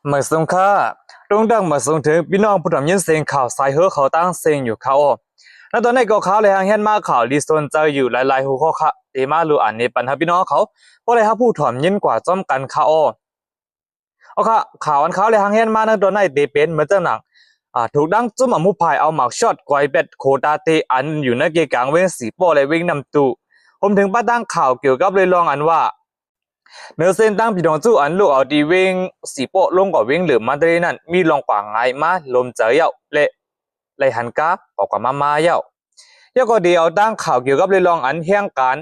ມາສົ່ງຄ່າ ຕົງດັງມາສົ່ງເຖິງພີ່ນ້ອງຜູ້ທີ່ຍິນສຽງຂ່າວສາຍເຮີເຂົາຕ່າງເສັງຢູ່ຄ່າອໍ. ໃນຕອນນີ້ກໍຂ່າວໄດ້ຮ່າງຮຽນມາ ຂ່າວທີ່ສົນໃຈຢູ່ຫຼາຍໆຫົວຂໍ້ຄ່າ ທີ່ມາລຸອານນີ້ປັນໃຫ້ພີ່ນ້ອງເຂົາ ພໍໄດ້ຮັບຮູ້ຖອມຍິນກວ່າພ້ອມກັນຄ່າອໍ. ເອົາຄ່າ ຂ່າວອັນຂ່າວໄດ້ຮ່າງຮຽນມາໃນຕອນນີ້ ທີ່ເປັນເໝືອນຈັ່ງໜັງ ອາ ຖືກດັ່ງຈຸ້ມອຳຜູ້ພາຍເອົາໝາກຊອດກອຍແບດໂຄຕາເຕ ອັນຢູ່ໃນເກກາງເວງສີປໍ ແລະ ເວງນ້ຳຕູ ຮວມເຖິງປະດັງຂ່າວກ່ຽວກັບເລື່ອງອັນວ່າ ເນີເສັ້ນທາງພີດອງຈູ ອັນລຸກເອົາທີ່ເວງສີປໍລົງກວ່າເວງເຫຼືອມາເຕເລນັ້ນ ມີລ່ອງກວ່າງາຍມາລົມໃຈເຍົາ ແລະ ໄລ່ຫັນກາອອກກວ່າມາມາເຍົາ. ແລ້ວກໍດີເອົາຕັ້ງຂ່າວກ່ຽວກັບເລື່ອງອັນແຮງການ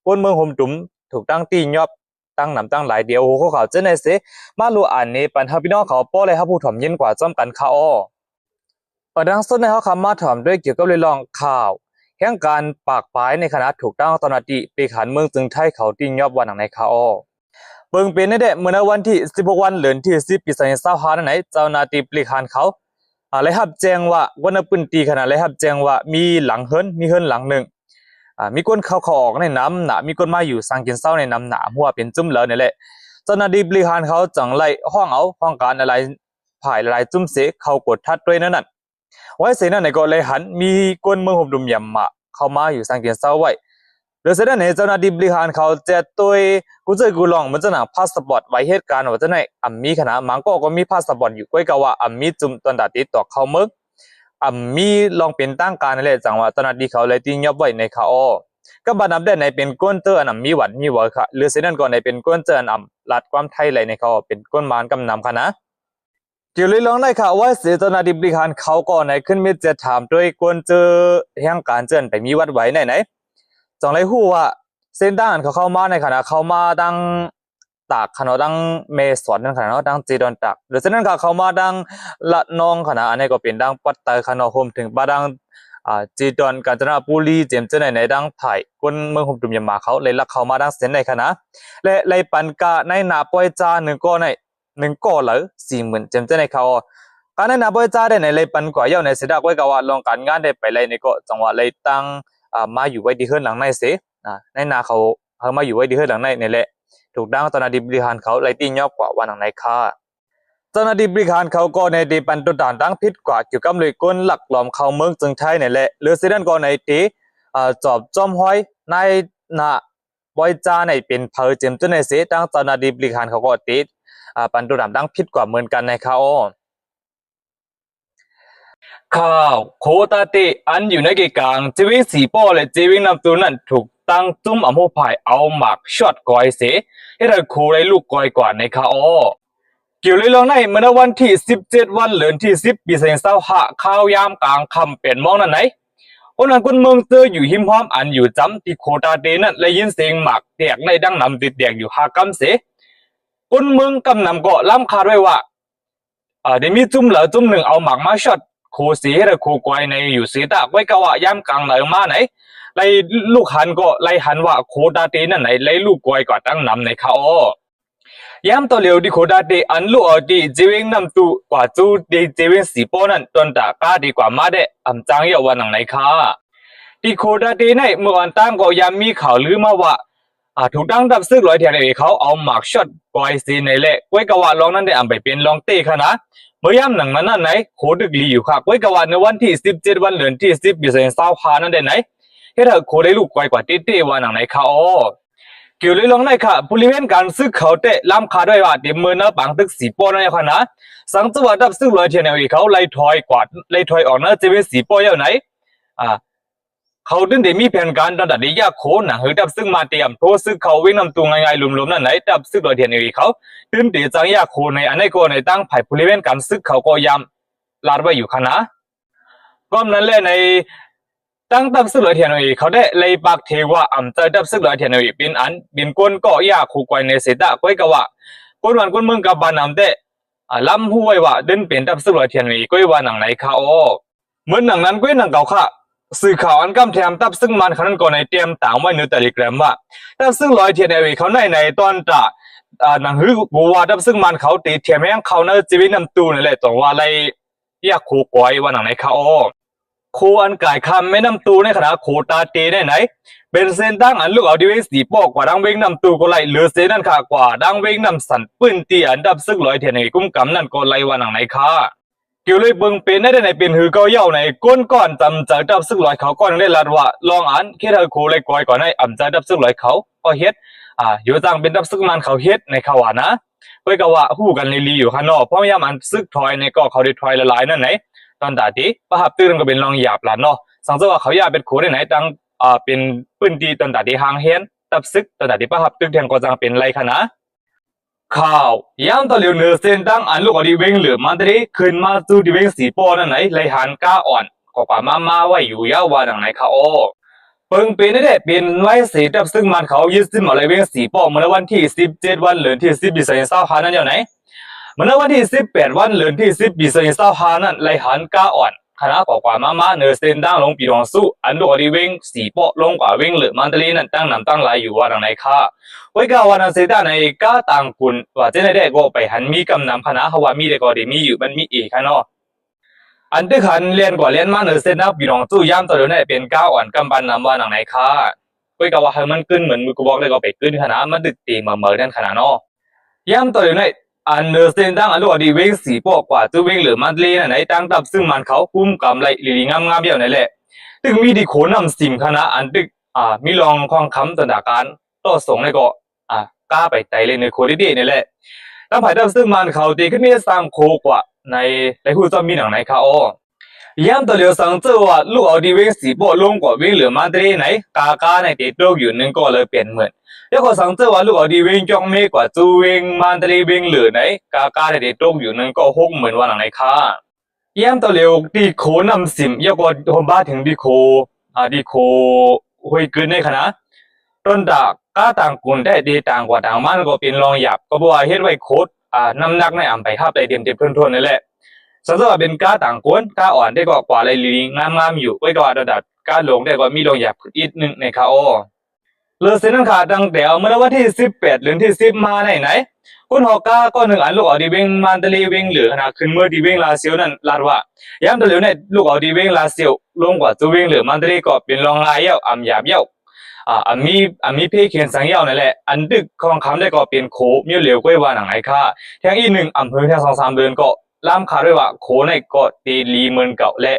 ຄົນເມືອງໂຮມຕຸມ ຖືກຕັ້ງຕີຍອບຕັ້ງນຳຕັ້ງຫຼາຍ ດຽວຫົວຂໍ້ຂ່າວເຈົ້າໃນເສ ມາລຸອານນີ້ປັນໃຫ້ພີ່ນ້ອງເຂົາພໍໄດ້ຮັບຮູ້ຖອມຍິນກວ່າພ້ອມກັນຄ່າອໍ. ປະດັງສຸດໃນເຮົາຄຳມາຖອມດ້ວຍກ່ຽວກັບເລື່ອງຂ່າວແຮງການປາກປາຍໃນຂະນະຖືກຕັ້ງເຈົ້າໜ້າທີ່ບໍລິຫານເມືອງເຊີງໄທເຂົາຕີຍອບວ່າໜັງໃນຄ່າອໍ. ເບິ່ງເປັນແນວໃດ ເມື່ອໃນວັນທີສິບຫົກ ວັນເດືອນທີສິບ ປີສອງພັນຊາວຫ້ານັ້ນໃນ ເຈົ້າໜ້າທີ່ບໍລິຫານເຂົາ ອາ ໄດ້ຮັບແຈ້ງວ່າ ຄົນໃນພື້ນທີ່ຂະນະໄດ້ຮັບແຈ້ງວ່າມີຫຼັງເຮືອນ ມີເຮືອນຫຼັງໜຶ່ງ ອາ ມີຄົນເຂົ້າເຂົ້າອອກໃນນຳໜ້າ ມີຄົນມາຢູ່ສ້າງກິນເຊົາໃນນຳໜ້າ ຮູ້ວ່າເປັນຈຸ້ມລາວນີ້ແຫຼະ. ເຈົ້າໜ້າທີ່ບໍລິຫານເຂົາຈຶ່ງໄດ້ຮ້ອງເອົາຫ້ອງການຫຼາຍໆຝ່າຍຫຼາຍໆຈຸ້ມເສ ເຂົ້າກວດທັດດ້ວຍແນວນັ້ນ. ໄວເສນັ້ນໃນກໍໄດ້ຫັນມີຄົນເມືອງໂຮມຕຸມຢາມມາເຂົ້າມາຢູ່ສ້າງກິນເຊົາໄວ້. ເຫຼືອເສນັ້ນໃນ ເຈົ້າໜ້າທີ່ບໍລິຫານເຂົາແຈດໂຕຍກູເຈີກູລອງ ເໝືອນຈັ່ງໜັງພາສປອດ ໃບເຮັດການວ່າຈັ່ງໃນ ອຳມີຂະນະ ບາງກໍກໍມີພາສປອດຢູ່ ກ້ວຍກະວ່າອຳມີຈຸ້ມຕອນຕາຕິດຕໍ່ເຂົ້າເມືອງ ອຳມີລອງເປັນທາງການນັ້ນແຫຼະ ຈັ່ງວ່າເຈົ້າໜ້າທີ່ເຂົາໄດ້ຕີຍອບໄວ້ໃນຄ່າອໍ. ກັບບັນນຳແດນໃນເປັນຄົນເຈີອັນອຳມີຫວັດມີຫວາຍຄ່າ ຫຼືເສນັ້ນກໍໃນເປັນຄົນເຈີອັນອຳລາດຄວາມໄທໄດ້ໃນຄ່າອໍ ເປັນຄົນມານກຳນຳຂະນະ. ກ່ຽວເລື່ອງໃນຄ່າ ໄວເສເຈົ້າໜ້າທີ່ບໍລິຫານເຂົາກໍໃນຂຶ້ນມີແຈດຖາມໂຕຍຄົນເຈີແຮງການເຈີອັນໄປມີຫວັດໄວໃນໃນ ຈັ່ງໄດ້ຮູ້ວ່າເສັ້ນທາງອັນເຂົາເຂົ້າມາໃນຂະນະເຂົ້າມາທາງ ຕາກຂະເນາະ ທາງແມ່ສອດນັ້ນຂະເນາະ ທາງເຈດອນຕາກ ໂດຍສະນັ້ນກະເຂົ້າມາທາງລະນອງຂະເນາະ ອັນນີ້ກໍເປັນທາງປາກໃຕ້ຂະເນາະ ຮວມເຖິງປະທາງ ອາ ເຈດອນການຈະນະບູລີ ເຈັມເຈົ້າໃນໃນທາງຝ່າຍຄົນເມືອງໂຮມຕຸມຢາມມາເຂົາໄດ້ລັກເຂົ້າມາທາງເສັ້ນໃນຂະເນາະ ແລະ ໄດ້ປັນການາຍໜ້າປ່ອຍຈ່າໜຶ່ງກໍໃນ ໜຶ່ງກໍລະສີ່ໝື່ນ ເຈັມເຈົ້າໃນເຂົາ ການນາຍໜ້າປ່ອຍຈ່າໄດ້ໃນໄດ້ປັນກວ່າເຍົາໃນເສດາ ກ້ວຍກະວ່າລອງການງານໄດ້ໄປໄດ້ໃນກໍຈັ່ງວ່າໄດ້ຕັ້ງ ອາ ມາຢູ່ໄວ້ທີ່ເຮືອນຫຼັງໃນເສ ນາຍໜ້າເຂົາ ເຮົາມາຢູ່ໄວ້ທີ່ເຮືອນຫຼັງໃນນີ້ແຫຼະ ຖືກດັ່ງເຈົ້າໜ້າທີ່ບໍລິຫານເຂົາໄລ່ຕີຍອບກວ່າວ່າໜັງໃນຄ່າ. ເຈົ້າໜ້າທີ່ບໍລິຫານເຂົາກໍໃນໄດ້ປັນຕົວຢ່າງຕັ້ງຜິດກວ່າກ່ຽວກັບເລື່ອງຄົນລັກລອບເຂົ້າເມືອງເຊີງໄທນີ້ແຫຼະ ຫຼືເສນັ້ນກໍໃນໄດ້ ອາ ຈອບຈ້ອມຮອຍນາຍໜ້າປ່ອຍຈ່າໃນເປັນໃຜ ເຈັມເຈົ້າໃນເສ ທາງເຈົ້າໜ້າທີ່ບໍລິຫານເຂົາກໍໄດ້ ອາ ປັນຕົວຢ່າງຕັ້ງຜິດກວ່າເໝືອນກັນໃນຄ່າອໍ. ຂ່າວ ໂຄຕາເຕ ອັນຢູ່ໃນເກກາງເຈເວງສີປໍ ແລະ ເຈເວງນ້ຳຕູນັ້ນ ຖືກຕັ້ງຈຸ້ມອຳຜູ້ພາຍເອົາໝາກຊອດກອຍເສ ເຮັດໃຫ້ໂຄໄດ້ລູກກອຍກວ່າໃນຄ່າອໍ. ກ່ຽວເລື່ອງໃນ ເມື່ອໃນວັນທີສິບເຈັດ ວັນເດືອນທີສິບ ປີສອງພັນຊາວຫ້າ ຄາວຍາມກາງຄ່ຳແປດໂມງນັ້ນໃນ ຄົນງານຄົນເມືອງເຈີຢູ່ຮິມຮ່ອມອັນຢູ່ຈຳທີ່ໂຄຕາເຕນັ້ນ ໄດ້ຍິນສຽງໝາກແຕກໄດ້ດັງນຳຕິດແຕກຢູ່ຫ້າກຳເສ ຄົນເມືອງກຳນຳກໍລຳຄາດໄວ້ວ່າ ເອີ ໄດ້ມີຈຸ້ມລາວຈຸ້ມໜຶ່ງເອົາໝາກມາຊອດໂຄເສ ເຮັດໃຫ້ໂຄກອຍໃນຢູ່ເສຕາ ກ້ວຍກະວ່າຍາມກາງໃນມາໃນ ໄດ້ລູກຫັນກໍໄດ້ຫັນວ່າໂຄຕາເຕນັ້ນໃນ ໄດ້ລູກກອຍກວ່າຕັ້ງນຳໃນຄ່າອໍ. ຍາມຕໍ່ຫຼຽວທີ່ໂຄຕາເຕ ອັນລູກເອົາທີ່ເຈເວງນ້ຳຕູກວ່າສູ່ທີ່ເຈເວງສີປໍນັ້ນ ຕອນຕາກາທີ່ກວ່າມາແດ່ ອຳຈ້າງເຍົາວ່າໜັງໃນຄ່າ. ທີ່ໂຄຕາເຕໃນ ເມື່ອອອນຕາມກໍຍາມມີຂ່າວລືມາວ່າ ອາ ຖືກທາງດັບເສິກລອຍ ທີເອັນເອ ເຂົາເອົາໝາກຊອດກອຍເສໃນແລະ ກ້ວຍກະວ່າລອງນັ້ນໄດ້ອຳໄປເປັນລອງເຕະຄະນະ ເມື່ອຍາມໜັງນັ້ນນັ້ນໃນ ໂຄຕຶກດີຢູ່ຄ່າ ກ້ວຍກະວ່າໃນວັນທີສິບເຈັດ ວັນເດືອນທີສິບ ປີສອງພັນຊາວຫ້ານັ້ນໄດ້ໃນ ເຮັດໃຫ້ໂຄໄດ້ລູກກອຍກວ່າເຕະໆວ່າໜັງໃນຄ່າອໍ. ກ່ຽວເລື່ອງໃນຄ່າ ບໍລິເວນການສຶກເຂົາແຕ່ລຳຄາດໄວ້ວ່າ ເຕັມເມີນນະປາງຕຶກສີປໍນັ້ນຄະນະ ສັງຈະວ່າດັບເສິກລອຍ ທີເອັນເອ ເຂົາໄລ່ຖອຍກວ່າ ໄລ່ຖອຍອອກນະເຈເວນສີປໍເຍົາໃນ ອາ ເຂົາຈຶ່ງໄດ້ມີແຜນການຕອນຕັດໄດ້ຢາກໂຄ ໜັງຄືດັບເສິກມາຕຽມໂທຊຶກເຂົ້າເວງນ້ຳຕູງ່າຍໆ ລົມໆນັ້ນໃນ ດັບເສິກລອຍ ທີເອັນເອ ເຂົາຕື່ນເຕຈາງຢາກໂຄໃນ ອັນໃນກໍໃນ ທາງຝ່າຍບໍລິເວນການຊຶກເຂົາກໍຍາມລາດໄວ້ຢູ່ຄະນະ. ພ້ອມນັ້ນແລະໃນ ທາງດັບເສິກລອຍ ທີເອັນເອ ເຂົາໄດ້ໄລ່ປາກເທວ່າອຳໃຈດັບເສິກລອຍ ທີເອັນເອ ເປັນອັນເປັນຄົນກໍຢາກໂຄກວາຍໃນເສຕາ ກ້ວຍກະວ່າຄົນບ້ານຄົນເມືອງກະບານນຳແຕ່ ອາ ລຳຮູ້ໄວ້ວ່າເປັນດັບເສິກລອຍ ທີເອັນເອ ກ້ວຍວ່າໜັງໃນຄ່າອໍ. ເໝືອນໜັງນັ້ນກ້ວຍໜັງເກົ່າຄ່າ ສື່ຂ່າວອັນກຳແທມດັບເສິກມານຂະນັ້ນກໍໃນຕຽມຕາງໄວ້ໃນເຕເລແກຣມວ່າ ດັບເສິກລອຍ ທີເອັນເອ ເຂົາໃນໃນຕອນຕາ ອາ ໜັງຮືກູວ່າດັບເສິກມານເຂົາເຕະຖຽມແຮງເຂົ້າໃນເຈເວນນ້ຳຕູນີ້ແຫຼະ ຕ້ອງວ່າໄລ່ຢາກໂຄກວາຍວ່າໜັງໃນຄ່າອໍ. ໂຄ ໂຄອັນກາຍຂ້າມແມ່ນ້ຳຕູໃນຂະນະໂຄຕາເຕໃນໃນ ເປັນເສັ້ນທາງອັນລຸກເອົາທີ່ວຽງສີປໍ້ກວ່າທາງວຽງນ້ຳຕູກໍໄດ້ ຫຼືເສຍນັ້ນຂະກວ່າທາງວຽງນ້ຳສັນ ພື້ນທີ່ອັນທັບສຶກລອຍແຖນເອກກຸມກຳນັ້ນກໍໄດ້ວ່າໜັງໃນຂະ ກ່ຽວເລີຍເບິ່ງເປັນໄດ້ໃນເປັນຫືເກົ່າເຍົາໃນ ຄົນກ່ອນຈຳໃຈທັບສຶກລອຍເຂົາກ່ອນໄດ້ລັດວ່າ ລອງອັນເຮັດໃຫ້ໂຄໄດ້ກອຍກ່ອນໃນອຳໃຈທັບຊຶກລອຍເຂົາກໍເຮັດ ອາ ຢູ່ຈັ່ງເປັນທັບຊຶກມັນເຂົາເຮັດໃນຂະວ່ານະ ເພິ່ນກໍວ່າຮູ້ກັນດີໆຢູ່ຂະເນາະ ພະຍາຍາມອັນຊຶກຖອຍໃນກໍເຂົາໄດ້ຖອຍຫຼາຍໆນັ້ນໃນ ຕອນຕາທີ່ປະຮັບຕຶກນັ້ນກໍເປັນລອງຫຍາບລະເນາະ ສັງເກດວ່າເຂົາຢາກເປັນໂຄໄດ້ໃນຕັ້ງ ອາ ເປັນພື້ນທີ່ຕອນຕາທີ່ຫ່າງແຮນ ທັບຊຶກຕອນຕາທີ່ປະຮັບຕຶກແທນກໍຈັ່ງເປັນໄລຂະນະ ຂ່າວ ຍາມຕໍ່ຫຼຽວເໜືອເສັ້ນທາງອັນລຸກອອກທີ່ວຽງເຫຼືອມານຕະເລ ຂຶ້ນມາສູ່ທີ່ວຽງສີປໍ້ນັ້ນໃນ ໄລຫັນກາອ່ອນ ກໍກວ່າມາມາໄວ້ຢູ່ຍາວວ່າດັ່ງໃນຄະອໍ ເບິ່ງເປັນໄດ້ເປັນໄວເສ ທັບຊຶກມັນເຂົາຍຶດຊຶມເອົາໄລວຽງສີປໍ້ ເມື່ອໃນວັນທີສິບເຈັດ ວັນເດືອນທີສິບ ປີສອງພັນຊາວຫ້ານັ້ນແລ້ວໃນ ເມື່ອໃນວັນທີສິບແປດ ວັນເດືອນທີສິບ ປີສອງພັນຊາວຫ້ານັ້ນ ໄລຫັນກາອ່ອນ ຄະນະກໍກວ່າມາມາເໜືອເສັ້ນທາງລົງປີດອງສຸ ອັນລຸກອອກທີ່ວຽງສີປໍ້ລົງກວ່າວຽງເຫຼືອມານຕະເລນັ້ນ ຕັ້ງນຳຕັ້ງຫຼາຍຢູ່ວ່າດັ່ງໃນຄະ ໄວ້ກະວ່ານຳເສຍຕາໃນກາຕ່າງກຸນ ວ່າເຊັ່ນໃດແດ່ກໍໄປຫັນມີກຳນຳຄະນະ ເພາະວ່າມີແດ່ກໍໄດ້ມີຢູ່ ມັນມີເອຄະເນາະ ອັນຕຶກຫັນແລ່ນກວ່າແລ່ນມາເໜືອເສັ້ນທາງປີດອງສຸ ຍາມຕໍ່ເດີນໃນເປັນກາອ່ອນກຳບັນນຳວ່າໜັງໃນຄະ ໄວ້ກະວ່າໃຫ້ມັນຂຶ້ນເໝືອນມືກະບອກແດ່ກໍໄປຂຶ້ນຄະນະ ມັນຕຶກເຕມາເໝີນັ້ນຄະນະເນາະ ຍາມຕໍ່ເດີນໃນ ອັນເໜືອເສັ້ນທາງອັນລຸກອອກທີ່ວຽງສີປໍ້ກວ່າສູ່ວຽງເຫຼືອມານຕະເລນັ້ນໃນ ຕັ້ງທັບຊຶກມັນເຂົາກຸມກຳໄດ້ດີໆງາມໆຢູ່ໃນແຫຼະ ຕຶກມີທີ່ໂຂນ້ຳສິມຄະນະ ອັນຕຶກ ອາ ມີລອງຄອງຄຳຕົນດາການຕໍ່ສົ່ງໃນກໍ ອາ ກາໄປໄຕເລນໃນໂຄເດໆນີ້ແຫຼະ ທາງຝ່າຍທັບຊຶກມັນເຂົາທີ່ຂຶ້ນມີສ້າງໂຄກວ່າໃນ ໄດ້ຮູ້ຈອມມີໜັງໃນຄະອໍ ຍາມຕໍ່ຫຼຽວສັງເຈີວ່າ ລຸກເອົາທີ່ວຽງສີປໍ້ລົງກວ່າວຽງເຫຼືອມານຕະເລໃນ ກາກາໃນເຕຕົກຢູ່ໜຶ່ງກໍເລີຍແປດໝື່ນ ແລ້ວກໍສັງເຈີວ່າ ລຸກເອົາທີ່ວຽງຈອກເມກວ່າສູ່ວຽງມານຕະເລວຽງເຫຼືອໃນ ກາກາໃນເຕຕົກຢູ່ໜຶ່ງກໍຫົກໝື່ນວ່າໜັງໃນຄະ ຍາມຕໍ່ຫຼຽວທີ່ໂຄນ້ຳສິມ ແລ້ວກໍຮວມມາເຖິງທີ່ໂຄ ອາ ທີ່ໂຄຫ້ວຍກຶນໃນຂະນະ ຕົ້ນຕາກາຕ່າງກຸນແຕ່ທີ່ຕ່າງກວ່າຕ່າງມັນກໍເປັນລອງຫຍາບ ກໍເພາະວ່າເຮັດໄວ້ໂຄ ອາ ນ້ຳໜັກໃນອຳໄປຮັບໄດ້ເຕັມໆທົນໆນັ້ນແຫຼະ ສຳລັບວ່າເປັນກາຕ່າງກົນ ກາອ່ອນແຕ່ກໍກວ່າໄດ້ດີງາມໆຢູ່ ໄວ້ກໍວ່າລະດັບກາລົງແຕ່ກໍມີລອງຫຍາບຂຶ້ນອີກໜຶ່ງໃນຄະອໍ ເລີເຊັ່ນນັ້ນຂະ ຕັ້ງແຕ່ເມື່ອວັນທີສິບແປດ ເດືອນທີສິບມາໃນໃນ ຄົນຮອກກາກໍໜຶ່ງອັນລຸກເອົາທີ່ວຽງມານຕະເລວຽງເຫຼືອນະ ຂຶ້ນເມືອທີ່ວຽງລາຊຽວນັ້ນລັດວ່າ ຍາມຕະເລວໃນລຸກເອົາທີ່ວຽງລາຊຽວລົງກວ່າສູ່ວຽງເຫຼືອມານຕະເລກໍເປັນລອງງ່າຍເຍົາ ອຳຫຍາບເຍົາ ອາ ອຳມີ ອຳມີເພຂຽນສັງເຍົານັ້ນແຫຼະ ອັນຕຶກຄອງຄຳໄດ້ກໍເປັນໂຄມີຫຼຽວກ້ວຍວ່າໜັງໃນຄະ ແທງອີກໜຶ່ງອຳເພີແທງສອງສາມເດີນກໍ ລຳຄາດໄວ້ວ່າໂຄໃນກໍເຕລີເໝືອນເກົ່າ ແລະ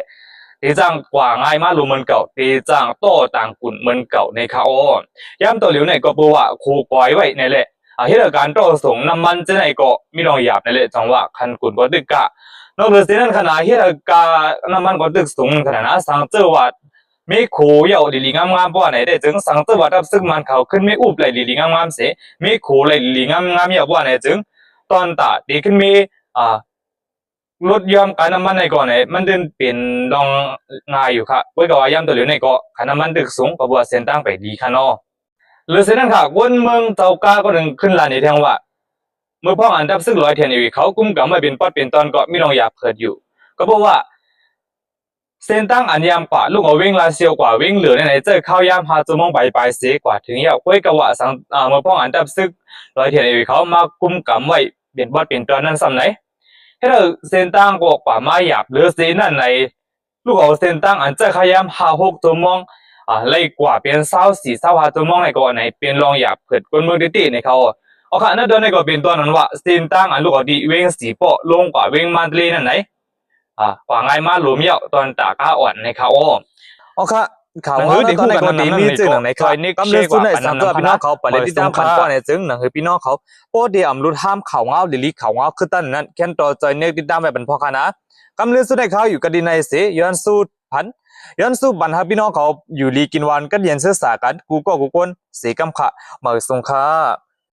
ເຕຈ້າງກວ່າງ່າຍມາລົມເໝືອນເກົ່າ ເຕຈ້າງຕໍ່ຕ່າງກຸນເໝືອນເກົ່າໃນຄະອໍ ຍາມຕໍ່ຫຼຽວໃນກໍເພາະວ່າໂຄກອຍໄວ້ໃນແຫຼະ ອາ ເຮັດໃຫ້ການຕໍ່ສົ່ງນ້ຳມັນຈັ່ງໃດກໍມີລອງຫຍາບໃນແຫຼະ ຈັ່ງວ່າຄັນກຸນກໍຕຶກກະ ນອກເໜືອເຊັ່ນນັ້ນຂະນະ ເຮັດໃຫ້ການ້ຳມັນກໍຕຶກສູງຂະນະ ສັງເຈີວ່າເມໂຄເຍົາດີໆງາມໆວ່າໃນໄດ້ຈຶ່ງ ສັງເຈີວ່າທັບຊຶກມັນເຂົາຂຶ້ນເມອຸບໄດ້ດີໆງາມໆເສ ເມໂຄໄດ້ດີໆງາມໆເຍົາວ່າໃນຈຶ່ງ ຕອນຕາເຕຂຶ້ນເມ ອາ ລົດຍອມການນ້ຳມັນໃນກໍໃນ ມັນເດີນເປັນລອງງ່າຍຢູ່ຄະ ເວີຍກໍວ່າຍາມຕົວເຫຼືອໃນກໍ ການນ້ຳມັນຕຶກສູງ ກໍບໍ່ວ່າເສັ້ນທາງໄປດີຄະເນາະ ເລີເຊັ່ນນັ້ນຂະ ຄົນເມືອງເຈົ້າກາກໍໜຶ່ງຂຶ້ນລານໃນແທງວ່າ ເມື່ອພ້ອມອັນດັບຊຶກລອຍແຖນເອເວເຂົາກຸມກຳໄວ້ເປັນປັອດເປັນຕອນກໍມີລອງຢາກເພີດຢູ່ ກໍເພາະວ່າ ເສັ້ນທາງອັນຍາມກວ່າ ລຸກເອົາວຽງລາຊຽວກວ່າວຽງເຫຼືອໃນໃນ ໃຊ້ຄາວຍາມຫ້າຊົ່ວໂມງປາຍໆເສ ກວ່າເຖິງແລ້ວ ເວີຍກໍວ່າສັງ ເມື່ອພ້ອມອັນດັບຊຶກລອຍແຖນເອເວເຂົາມາກຸມກຳໄວ້ເປັນປັອດເປັນຕອນນັ້ນຊ້ຳໃນ ເຮັດໃຫ້ເສັ້ນທາງກໍອອກກວ່າມາຫຍາບເຫຼືອເສນັ້ນໃນ ລູກເອົາເສັ້ນທາງອັນໃຊ້ຄາວຍາມຫ້າຫົກຊົ່ວໂມງ ອາ ໄລ່ກວ່າເປັນຊາວສີ່ຊາວຫ້າຊົ່ວໂມງໃນກໍໃນເປັນລອງຢາກເພີດກົນເມືອງຕິຕິໃນເຂົາ ເອົາຄະ ໃນຕອນໃນກໍເປັນຕອນນັ້ນວ່າ ເສັ້ນທາງອັນລູກເອົາທີ່ວຽງສີປໍ້ລົງກວ່າວຽງມານຕະເລນັ້ນໃນ ອາ ກວ່າງ່າຍມາລົມເຍົາຕອນຕາກາອ່ອນໃນເຂົາ ເອົາຄະ ຂ່າວງາວໃນຕອນໃນກໍດີມີຈື່ໜັງໃນເຂົາ ກຳເລີນສຸດໃນສັງເກີດພີ່ນ້ອງເຂົາໄປເລີຍຕິດຕາມກັນກ່ອນໃນຈຶ່ງ ໜັງຄືພີ່ນ້ອງເຂົາ ໂປດໄດ້ອຳລຸດຫ້າມຂ່າວງາວ ຫຼື ຂ່າວງາວຄືກັນນັ້ນ ແຄນຕໍ່ຈອຍເນັກຕິດຕາມໄວ້ບັນພອກຄະນະ ກຳເລີນສຸດໃນຂ່າວຢູ່ກັນດີໃນເສ ຍ້ອນສູ້ ພັນ ຍ້ອນສູ້ບັນໃຫ້ພີ່ນ້ອງເຂົາຢູ່ດີກິນຫວານກັນເຢັນເຊື້ອສາກັນ ກູ່ກໍກູ່ຄົນເສກຳຂະ ມາສົ່ງຄ່າ.